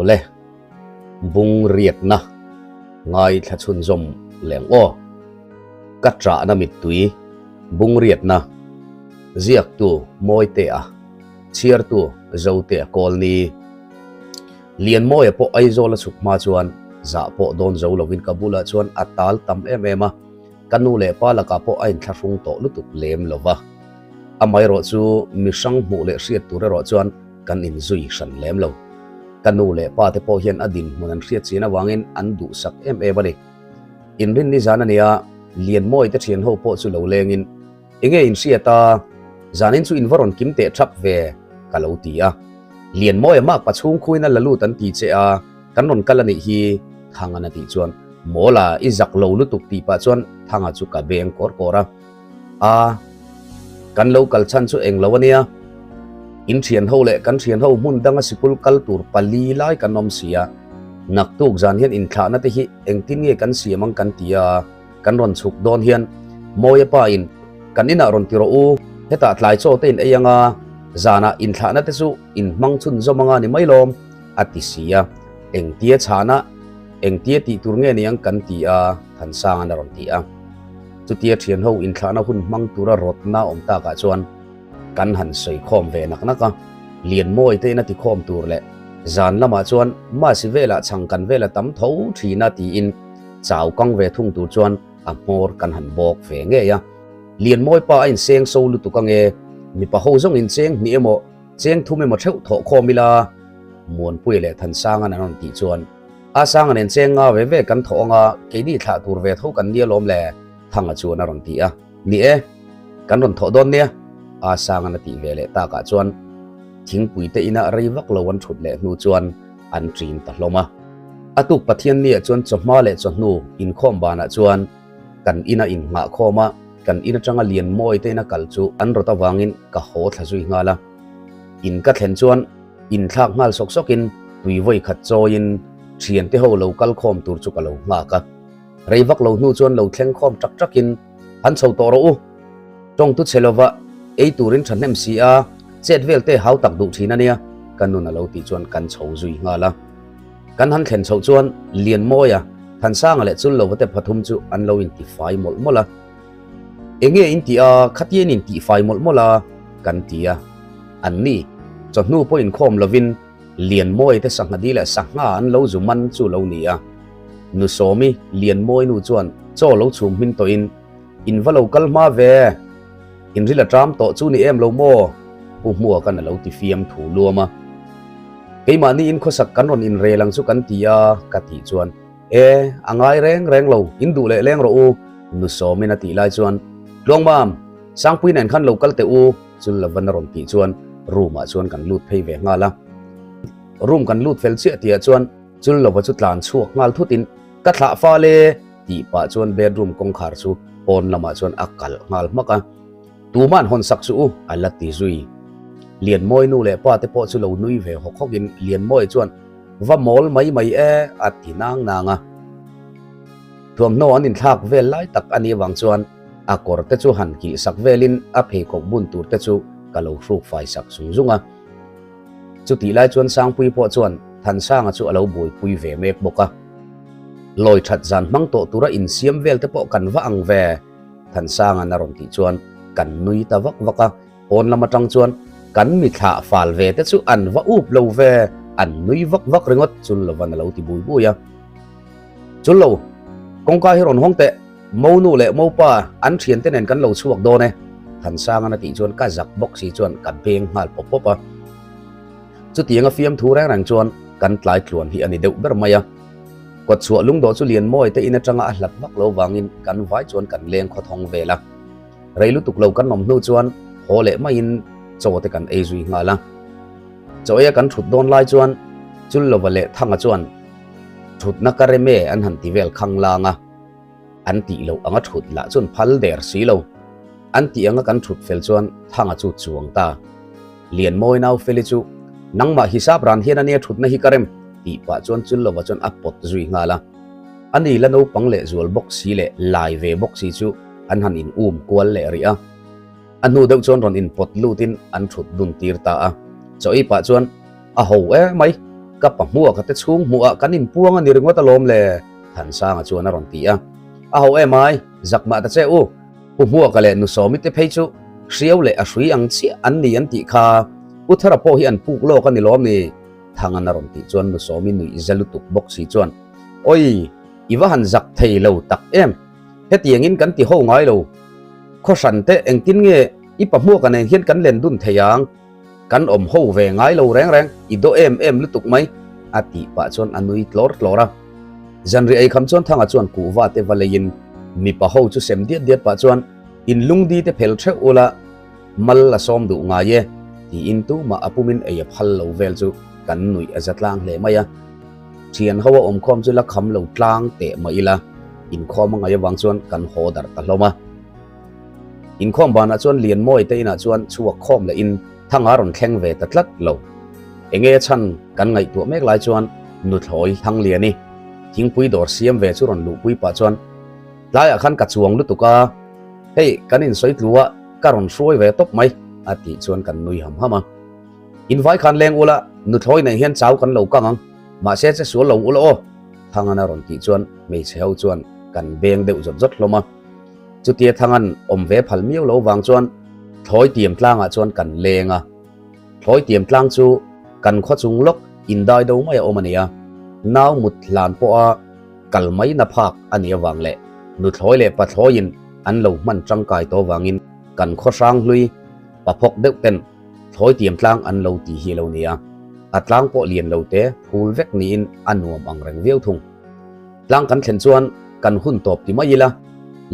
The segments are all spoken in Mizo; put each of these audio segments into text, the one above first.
Awle, bung riatna ngaithla chhunzawm leng aw. Ka ṭahna mittui bung riatna ziaktu Mawitea, chhiartu Zotea Kawlni. Lianmawia pawh Aizawl a chhuk hma chuan zah pawh dawn zo lovin ka bulah chuan a tal tam em em a, ka nu leh pa lakah pawh a inthlahrung tawh lutuk lem lo va. Amaherawh chu mi hrang hmuh leh hriat tur erawh chuan kan inzui hran lem lo. Ka nu leh pa te pawh hian a dinhmun an hriat chin avangin an duhsak em em a ni. Inrin nizan a nia, Lianmawi te thian ho pawh chu lo lengin, Enge in hriat a, zanin chu in va rawn kim teh thap ve, ka lo ti a. Lianmawi a makpa chhung khuin a la lut an ti che a, kan rawn kal a nih hi, Thangan a tih chuan, Mawla, i zak lo lutuk tih pah chuan Thanga chu ka beng kawr kawr a. A, kan lo kal chhan chu englo a nia. In thian ho leh kan thian ho hmun danga sikul kal tur pali lai kan awm si a, naktuk zan hian inthlahna te hi engtin nge kan siam ang kan ti a, kan rawn chhuk dawn hian Mawia pa in kan inah rawn ti rawh u, hetah tlai chaw te in ei anga zanah inthlahna te chu in hmang chhun zawm anga ni mai lawm a ti si a, engtia chhana engtia tih tur nge niang kan ti a, Thansang an a rawn ti a. Chutia thianho inthlahna hun hmang tura rawtna awm takah chuan kan han sawi khawm ve nak nak a, Lianmawi te ina tikhawm tur leh zan lamah chuan Masi velah chhang kan vel a tam tho thin a tiin chau kang ve thung tur chuan a hmawr kan han bawk ve ngei a. Lianmawi pa a inseng so lutuk ange, mipa ho zawng in cheng hnih emaw cheng thum emaw theuh thawh khawm ila Muanpuia leh Thansanga'n an rawn tih chuan A sanga nen cheng nga ve ve kan thawh anga keini thlah tur ve tho kan nia lawm le, Thanga chuan a rawn ti a. Ni e, kan rawn thawh dawn nia, A sanga'n a tih ve leh takah chuan thingpui te ina rei vak lo an thut leh hnu chuan an ṭin ta hlawm a. A tuk Pathian nia chuan chawhma leh chawhnu inkhawm banah chuan kan ina innghah khawm a, kan in atanga Lianmawi te ina kal chu an rawt avangin ka haw thla zui nghal a. In ka thlen chuan Inthlak nghal sawk sawkin tui vawi khat chawiin thiante ho lo kal khawm tur chu ka lo nghak a. Rei vak lo hnu chuan lo thleng khawm tak takin han chho tawh rawh u. Tawngtu che lova ei turin thahnem si a, chet vel te hau tak duh thin a nia, ka nun a lo tih chuan kan chho zui nghal a. Kan han thlen chhoh chuan Lianmawia, Thansanga leh Chullo te pathum chu an lo intifai mawlh mawlh a. Enge in tih a, khatia in intihfai mawlh mawlh a, kan ti a. An ni, chawhnu pawh inkhawm lovin Lianmawi te sangha di leh sangha an lo zu man chu lo ni a. Nu Sawmi, Lianmawi nu chuan chaw lo chhum hmin tawhin, In va lo kal hma ve, in ril a ṭam tawh chu ni em lo maw? Pu Hmuaka'n a lo ti fiam thu luam a. Keimahni in khawsak kan rawn inrel ang chu kan ti a, ka tih chuan, E, a ngai reng reng lo, in duh leh leng rawh u, nu Sawmin a tih lai chuan, Tluangmam, Sangpui nen khan lo kal teh u, chul lovan a rawn tih chuan room ah chuan kan lut phei ve nghal a. Room kan lut fel chiah tih ah chuan chul lova chu tlan chhuak nghal thut in, Ka thlah fal e, tih pah chuan bedroom kawngkhar chu pawn lamah chuan a kalh nghal hmak a. Tuma'n hawn sak suh u, a la ti zui. Lianmawi nu leh pa te pawh chu lo nui ve hawk hawk in Lianmawi chuan, Va mawl mai mai e, a ti nang nang a. Thuamhnaw an inthlak vel lai tak a nih avang chuan a kawr te chu han kilh sak velin a pheikhawk bun tur te chu ka lo hruk fai sak zung zung a. Chutih lai chuan Sangpui pawh chuan Thansanga chu a lo buaipui ve mek bawk a. Lawi that zan hmang tawh tura insiam vel te pawh kan va ang ve, Thansanga'n a rawn tih chuan kan nui ta vak vak a. Pawn lam atang chuan kan mi thlah fal ve te chu an va up lo ve, an nui vak vak ringawt chul lovan a lo ti bui bui a. Chul lo, kawngka hi rawn hawng teh, Monu leh Mopa an thiante nen kan lo chhuak dawn e, Thansangan a tih chuan ka zak bawk si chuan ka beng nghal pawp pawp a. Chutianga fiamthu reng reng chuan kan tlai tluan hi a ni deuh ber mai a. Kawtchhuah lungdawh chu Lianmawi te in atanga a hlat vak lo vangin kan vai chuan kan leng khawthawng vel a. Rei lutuk lo kan awm hnu chuan haw leh maiin chaw te kan ei zui nghal a. Chaw eia kan thut dawn lai chuan Chullova leh Thanga chuan thutna ka rem e an han ti vel khang lang a. An tih loh anga thut lah chuan phal der si lo. An tih anga kan thut fel chuan Thanga chu chuang ta. Lianmawi nau Feli chu nangmah hisap ran hian ania thutna hi ka rem tih pah chuan Chullova chuan a pawt zui nghal a. Ani la naupang leh zual bawk si leh lai ve bawk si chu an han in um kual leh rih a. A hnu deuh chuan rawn in pawt lutin an thut dun tir ta a. Chaw ei pah chuan a ho e mai. Ka pa hmuaka te chhung hmuhah kan inpuang a ni ringawt alawm le, Thansanga chuan a rawn ti a. A ho em ai, zak mah ta che u. Pu Hmuaka leh Nu Sawmi te phei chu hriau leh a hrui ang chiah an ni an tih kha Pu Thara pawh hi an puk lawk a ni lawm ni? Thangan a rawn tih chuan Nu Sawmi nuih za lutuk bawk si chuan, Awi, i va han zak thei lo tak em? Hetiangin kan ti ho ngai lo. Khaw hran te engtin nge i pa Hmuaka nen hian kan len dun thei ang? Kan awm ho ve ngai lo reng reng, i daw em em lutuk mai, a tih pah chuan a nui tlawr tlawr a. Zanriah ei kham chuan Thanga chuan kuhva te va leiin mipa ho chu sem diat diat pah chuan in lungdi te phel theuh ula mal a sawm duh ngai e, tiin tumah a pumin ei a phal lo vel chu kan nuih a za tlang hle mai a. Thian ho a awmkhawm chu la kham lo tlang teh mah ila inkhawm a ngaih avang chuan kan haw darh ta hlawm a. Inkhawm banah chuan Lianmawi te inah chuan chhuak khawm lehin Thanga rawn thleng ve ta tlat lo. Enge a chhan kan ngaihtuah mek lai chuan Nuthlawi Thangliani thingpui dawr siam ve chu rawn luhpui pah chuan tlaiah khan ka chuang lutuk a, hei kan insawi tlu a ka rawn hruai ve tawp mai a tih chuan kan nui ham ham a. Invai khan leng ula Nuthlawi nei hian chau kan lo kang ang, mahse che sual lo ula aw Thangan a rawn tih chuan hmeichhe ho chuan kan beng deuh zawt zawt hlawm a. Chutia Thangan awm ve phal miau lo vang chuan Thlawi Tiam tlangah chuan kan leng a. Thlawi Tiam tlang chu kan khaw chung lawk indai do mai a awm a ni a. Nau mut hlan pawha kal mai na phak a nih avang leh nuthlawi leh pathlawiin an lo hman tangkai tawh vangin kan khaw hrang hlui paphawk deuh ten Thlawi Tiam tlang an lo ti hi a lo ni a. A tlang pawh lian lo te phul vek niin a nuam ang reng viau thung. Tlang kan thlen chuan kan hun tawp ti mai ila,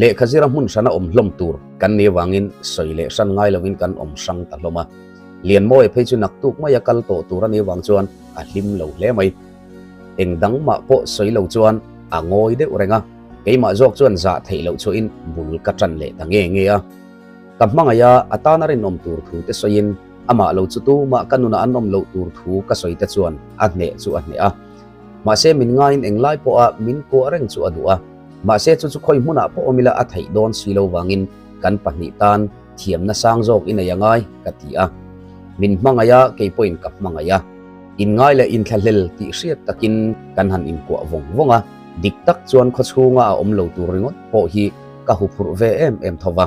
lehkha zira hmun hrana awm hlawm tur kan nih avangin sawi leh hran ngai lovin kan awm hrang ta hlawm a. Lianmawia phei chu naktuk maia kal tawh tur a nih avang chuan a hlim lo hle mai. Eng dang mah pawh sawi lo chuan a ngawi deuh reng a, keimah zawk chuan zah theih loh chuahin bul ka tan leh ta nge nge a. Ka hmangaih a, a tana rinawm tur thu te sawiin amah lo chu tumah ka nunah an awm loh tur thu ka sawi te chuan a hneh chu a hneh a. Mahse min ngaiin englai pawha min kuah reng chu a duh a, mahse chu chu khawi hmunah pawh awm ila a theih dawn si lo vangin kan pahnih tan thiamna sang zawk i nei a ngai ka ti a. Min hmangaih a, kei pawhin ka hmangaih a. Inngai leh inthlahlel tih hriat takin kan han inkuah vawng vawng a, dik tak chuan khawchhunga a awm lo tur ringawt pawh hi ka huphurh ve em em tho va.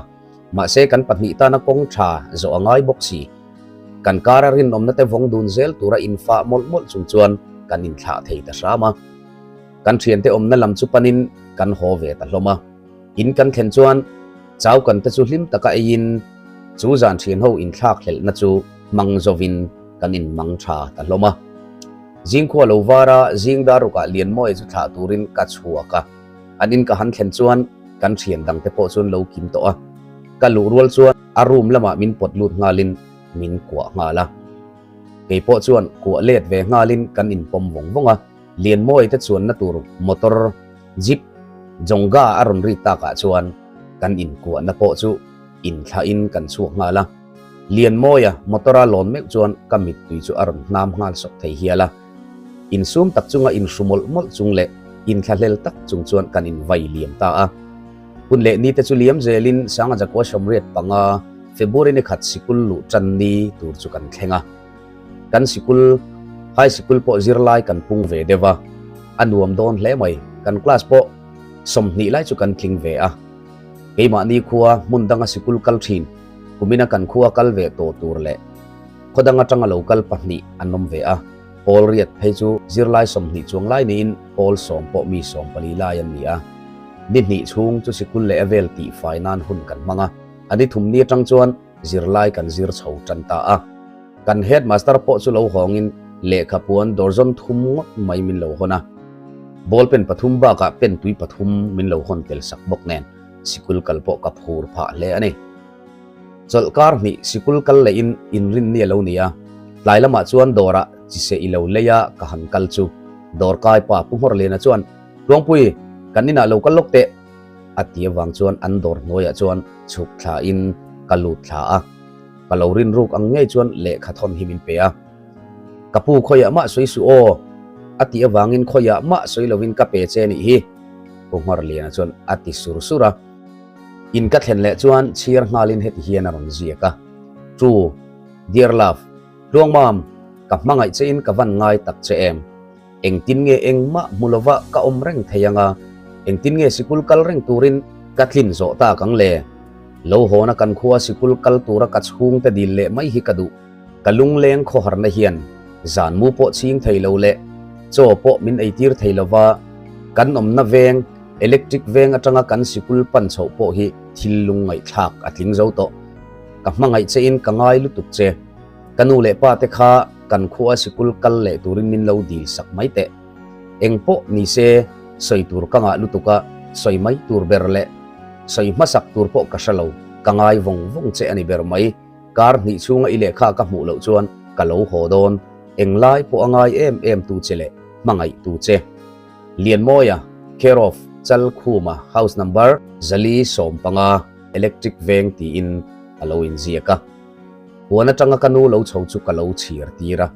Mahse kan pahnih tana kawng tha zawh a ngai bawk si. Kan kara rinawmna te vawng dun zel tura infah mawlh mawlh chung chuan kan inthlah thei ta hram a. Kan thiante awmna lam chu panin kan haw ve ta hlawm a. In kan thlen chuan chau kan te chu hlim taka eiin chu zan thian ho inthlak hlelhna chu hmang zovin kan inmang tha ta hlawm a. Zingkhua lo vara zing dar rukah Lianmawia chu thlah turin ka chhuak a. An in ka han thlen chuan kan thian dangte pawh chuan lo kim tawh a. Ka luh rual chuan a room lamah min pawt lut nghalin min kuah nghal a. Kei pawh chuan kuah let ve nghalin kan inpawm vawng vawng a, Lianmawii te chuanna tur motor jeep Jongga a rawn rik takah chuan kan inkuahna pawh chu inthlahin kan chhuak nghal a. Lianmawia motor a lawn meuh chuan ka mittui chu a rawn hnam nghal sawk thei hial a. Insum tak chunga inhru mawlh mawlh chung leh inthlahlel tak chung chuan kan invai liam ta a. Hun leh ni te chu liam zelin Sanga Jakua Sawmriat panga February ni khat sikul luh tan ni tur chu kan thleng a. Kan sikul, high sikul pawh zirlai kan pung ve deuh a, a nuam dawn hle mai. Kan class pawh 20 lai chu kan tling ve a. Keimahni khua hmun danga sikul kal thin, kumina kan khua kal ve tawh tur leh khaw dang atanga lo kal pahnih an awm ve a. Pawl riat phei chu zirlai 20 chuang lai niin pawl sawm pawh mi 14 lai an ni a. Ni hnih chhung chu sikul leh a vel tih fai nan hun kan hmang a, a ni thum ni atang chuan zirlai kan zir chho tan ta a. Kan headmaster pawh chu lo hawngin lehkha puan dawrzawn thum ngawt mai min lo hawn a. Ball pen pathum bakah pen tui pathum min lo hawn tel sak bawk nen sikul kal pawh ka phur phah hle a ni. Chawlh kar hnih sikul kal lehin inrinni a lo ni a, tlai lamah chuan dawrah chiseh i lo lei a ka han kal chu dawr kai pa Pu Nghawrliana chuan Tluangpui, kan inah lo kal lawk teh! a ti avang chuan an dawr hnuaiah chuan chhuk thlain ka lut thla a. Ka lo rinruk ang ngei chuan lehkha thawn hi min pe a. Ka pu khawiah mah sawi suh aw! a tih avangin khawiah mah sawi lovin ka pe che nih hi! Pu Nghawrliana chuan a ti sur sur a. In ka thlen leh chuan chhiar nghalin heti hian a rawn ziak a, True, dear love, Tluangmam! Ka hmangaih che in ka van ngai tak che em? Engtin nge engmah hmu lova ka awm reng thei anga? Engtin nge sikul kal reng turin ka tlin zawh tak ang le? Lo hawna kan khua sikul kal tura ka chhungte dil leh mai hi ka duh. Ka lungleng khawharna hian zan mu pawh chhing thei lo leh chaw pawh min eitir thei lova, kan awmna veng, electric veng atanga kan sikul pan chhoh pawh hi thil lungngaihthlak a tling zo tawh. Ka hmangaih che in ka ngai lutuk che. Ka nu leh pa te kha kan khua sikul kal leh turin min lo dil sak mai teh. Eng pawh ni se sawi tur ka ngah lutuk a, sawi mai tur ber leh sawi hmasak tur pawh ka hre lo, ka ngai vawng vawng che a ni ber mai. Kar hnih chhunga i lehkha ka hmuh loh chuan ka lo haw dawn, englai pawh a ngai em em tu che leh hmangaih tu che. Lianmawia, care of Chalkhuma, house number 415, Electric Veng tiin a lo inziak a. Huan atanga ka nu lo chho chu ka lo chhir tir a,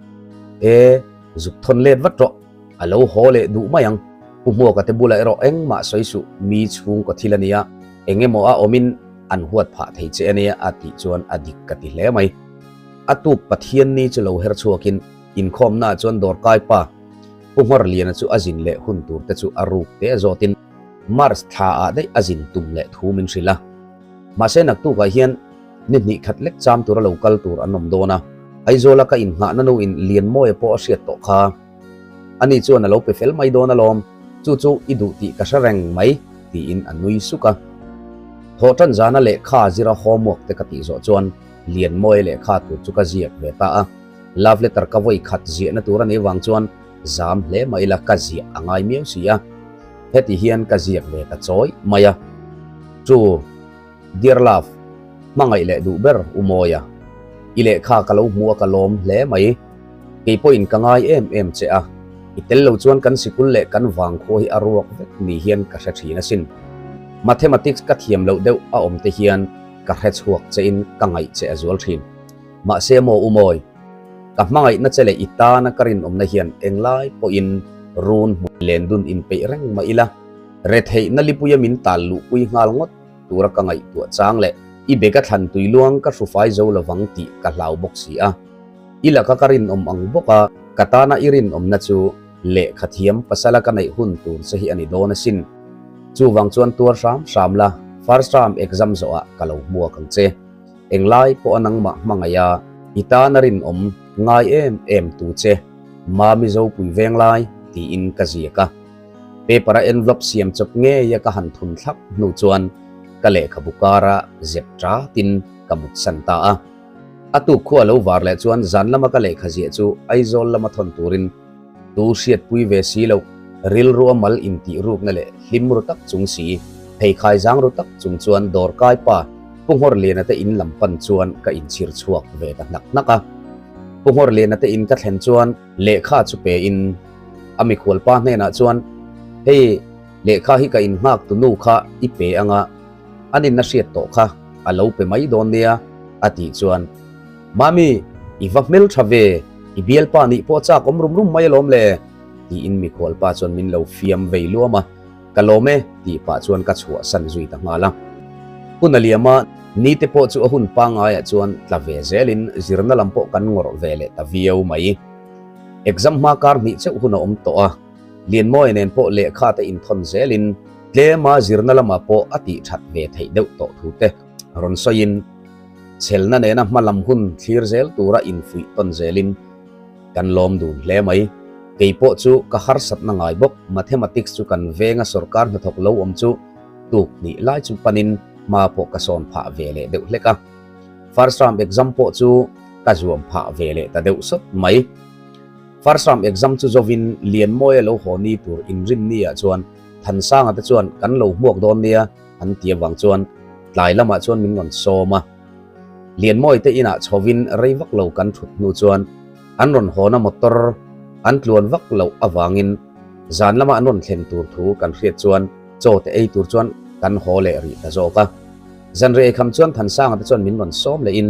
E, zuk thawn let vat rawh, a lo haw leh duh mai ang. Pu Hmuaka te bulah erawh engmah sawi suh, mi chhungkaw thil a nia, eng emaw a awmin an huat phah thei che a nia a tih chuan a dik ka ti hle mai. A tuk Pathianni chu lo her chhuakin inkhawmnaah chuan dawrkai pa Pu Nghawrliana chu a zin leh hun tur te chu a ruk te zawtin March thla ah daih a zin tum leh thu min hrilh a. Mahse naktukah hian ni hnih khat lek cham tura lo kal tur an awm dawn a, Aizawla ka innghahna nu in Lianmawia pawh a hriat tawh kha. Ani chuan a lo pe fel mai dawn alawm, chu chu i duh tih ka hre reng mai, tiin a nui suk a. Thawhṭan zana lehkha zira homework te ka tih zawh chuan Lianmawia lehkha tur chu ka ziak ve ta a. Love letter ka vawi khat ziahna tur a nih vang chuan zam hle mah ila ka ziah a ngai miau si a. Heti hian ka ziak ve ta chawi mai a. Chu. Dear love, hmangaih leh duh ber u Mawia. I lehkha ka lo hmu a ka lawm hle mai. Kei pawhin ka ngai em em che a, i tel lo chuan kan sikul leh kan vangkhua hi a ruak vek ni hian ka hre thin asin. Mathematics ka thiam loh deuh a awm te hian ka hre chhuak che in ka ngaih che a zual thin. Mahse maw u Mawi, ka hmangaihna che leh i tana ka rinawmna hian englai pawhin run hmu len dun inpeih reng mah ila, retheihna lipuia min tal luhpui nghal ngawt tura ka ngaihtuah chang leh i beka thlan tui luang ka hrufai zo lovang tih ka hlau bawk si a. I laka ka rinawm ang bawk a, ka tana i rinawmna chu lehkha thiam pasala ka neih hun tur che hi a ni dawn asin. Chuvang chuan tuar hram hram la, first term exam zawhah ka lo hmuak ang che. Englai pawh a nangmah hmangaih a, i tana rinawm ngai em em tu che, Mami Zopui Venglai tiin ka ziak a. Paper a envelope siam chawp ngei a ka han thun thlap hnu chuan ka lehkhabu kara zep tatin ka mutsan ta a. A tuk khu a lo var leh chuan zan lama ka lehkha ziah chu Aizawl lama thawn turin tu hriatpui ve si loh rilru a mal intih rukna leh hlim ru tak chung si, pheikhai zang ru tak chung chuan dawrkai pa Pu Nghawrliana te in lam pan chuan ka inchhir chhuak ve ta hnak hnak a. Pu Nghawrliana te in ka thlen chuan lehkha chu pe in A mikhual pa hnenah chuan, Hei, lehkha hi ka innghak tu nu kha i pe anga, an inna hriat tawh kha a lo pe mai dawn nia, a tih chuan, Mami, i va hmel tha ve, i bialpa nih pawh chak awm rum rum mai alawm le, tiin mikhual pa chuan min lo fiam vei luam a, Ka lawm e, tih pah chuan ka chhuahsan zui ta nghal a. Hun a liam a, ni te pawh chu a hun pangaiah chuan tla ve zelin zirna lam pawh kan ngawrh ve leh ta viau mai. Exam hma kar hnih cheuh hun a awm tawh a, Lianmawia nen pawh lehkha te inthawn zelin tlema zirna lamah pawh a tih that ve theih deuh tawh thu te rawn sawiin chhelna nena hma lam hun thlir zel tura infuih tawn zelin kan lawm dun hle mai. Kei pawh chu ka harsatna ngai bawk, Mathematics chu kan venga sorkar hnathawk lo awm chu tuk hnih lai chu panin hma pawh ka sawn phah ve leh deuh hlek a. First term exam pawh chu ka zuam phah ve leh ta deuh sawt mai. First term exam chu zovin Lianmawia lo haw ni tur inrinni ah chuan Thansanga te chuan kan lo hmuak dawn nia an ti avang chuan tlai lamah chuan min rawn sawm a. Lianmawia te inah chhovin rei vak lo kan thut hnu chuan an rawn hawna motor an tluan vak loh avangin zan lama an rawn thlen tur thu kan hriat chuan chaw te ei tur chuan kan haw leh rih ta zawk a. Zanriah eikham chuan Thansanga te chuan min rawn sawm lehin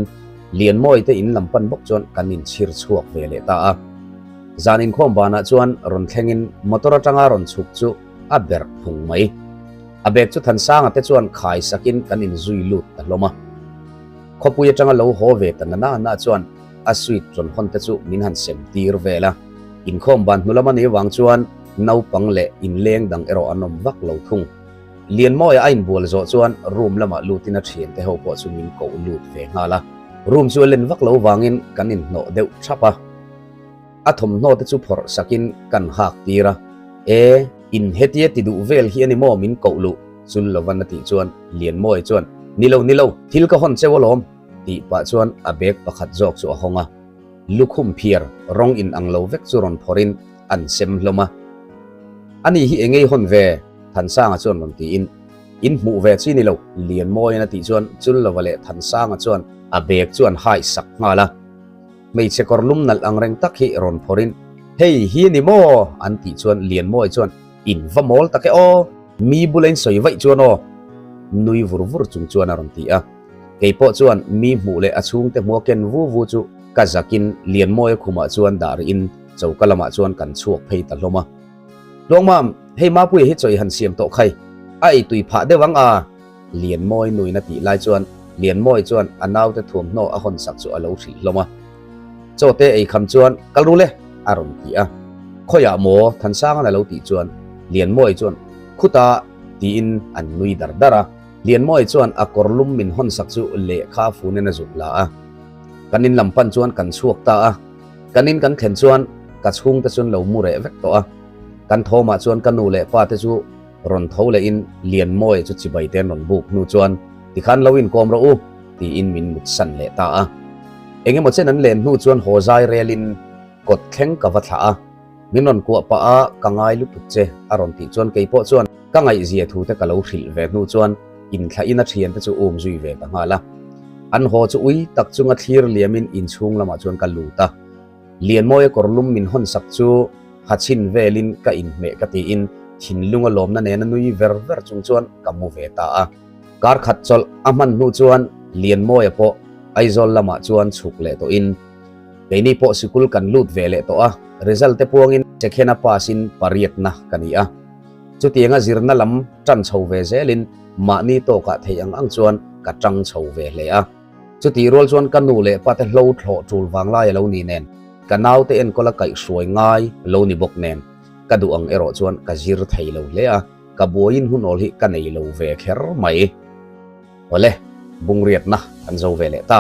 Lianmawii te in lam pan bawk chuan kan inchhir chhuak ve leh ta a. Zan inkhawm banah chuan rawn thlengin motor atanga rawn chhuk chu a berh phung mai. A bag chu Thansanga te chuan khai sakin kan inzui lut ta hlawm a. Khawpui atanga lo haw ve ta na na na chuan. a sweet rawn hawn te chu min han sem tir vel a. Inkhawm ban hnu lam a nih vang chuan naupang leh inleng dang erawh an awm vak lo thung. Lianmawia a inbual zawh chuan room lamah lutin a thiante ho pawh chu min koh lut ve nghal a. Room chu a len vak lo vangin kan inhnawh deuh thap a. A thawmhnaw te chu phawrh sakin kan hak tir a, E, in hetia ti duh vel hi a ni maw min koh luh? Chullovan a tih chuan Lianmawia chuan, Ni lo, ni lo, thil ka hawn cheu alawm, tih pah chuan a bag pakhat zawk chu a hawng a. Lukhum phiar rawng in ang lo vek chu rawn phawrhin an sem hlawm a. Ani hi engei hawn ve? Thansanga chuan rawn tiin, In hmuh ve chi ni lo, Lianmawiin a tih chuan Chullova leh Thansanga chuan a bag chu an haih sak nghal a. Hmeichhe kawr lum nalh ang reng tak hi rawn phawrhin, Hei hi a ni maw? an tih chuan Lianmawi chuan, In va mawl tak e aw, mi bula in sawi vaih chuan aw, nui vur vur chung chuan a rawn ti a. Kei pawh chuan mi hmuh leh a chhungte hmua ken vu vu chu ka zakin Lianmawia khumah chuan dah rihin choka lamah chuan kan chhuak phei ta hlawm a. Tluangmam, hei Mapuia hi chaw i han siam tawh khai, a ei tui phah deuh ang a? Lianmawi nuin a tih lai chuan Lianmawi chuan a naute thuamhnaw a hawn sak chu a lo hrilh hlawm a. Chaw te ei kham chuan kal ru le a rawn ti a. Khawiah maw? Thansanga'n a lo tih chuan Lianmawi chuan Khutah tiin an nui dar dar a. Lianmawi chuan a kawr lum min hawn sak chu lehkha funin a zuk la a. Kan in lam pan chuan kan chhuak ta a. Kan in kan thlen chuan ka chhungte chuan lo mu reh vek tawh a. Kan thawmah chuan ka nu leh pa te chu rawn tho lehin Lianmawia chu chibai te an rawn buk hnu chuan tikhan lo inkawm rawh u tiin min mutsan leh ta a. Engemaw chen an len hnu chuan haw zai relin kawt thleng ka va thlah a. Min rawn kuah pah a, ka ngai lutuk che a rawn tih chuan kei pawh chuan ka ngaihzia thu te ka lo hrilh ve hnu chuan inthlahin a thian te chu um zui ve ta nghal a. An haw chu ui tak chunga thlir liamin inchhung lamah chuan ka lut a. Lianmawia kawr lum min hawn sak chu ha chhin velin ka inhmeh ka tiin thinlunga lawmna nena nui ver ver chung chuan ka mu ve ta a. Kar khat chawlh a hman hnu chuan Lianmawia pawh Aizawl lamah chuan chhuk leh tawhin keini pawh sikul kan lut ve leh tawh a, result te puangin second a pass in pariatna ka ni a. Chutianga zirna lam tan chho ve zelin mahni tawkah theih ang ang chuan ka tang chho ve hle a. Chutih rual chuan ka nu leh pate hlo thlawh tul vang lai a lo ni nen, ka naute enkawl a kaihhruai ngai lo ni bawk nen, ka duh ang erawh chuan ka zir thei lo hle a, ka buaiin hun awl hi ka nei lo ve kher mai. Awle, bungriatna kan zo ve leh ta.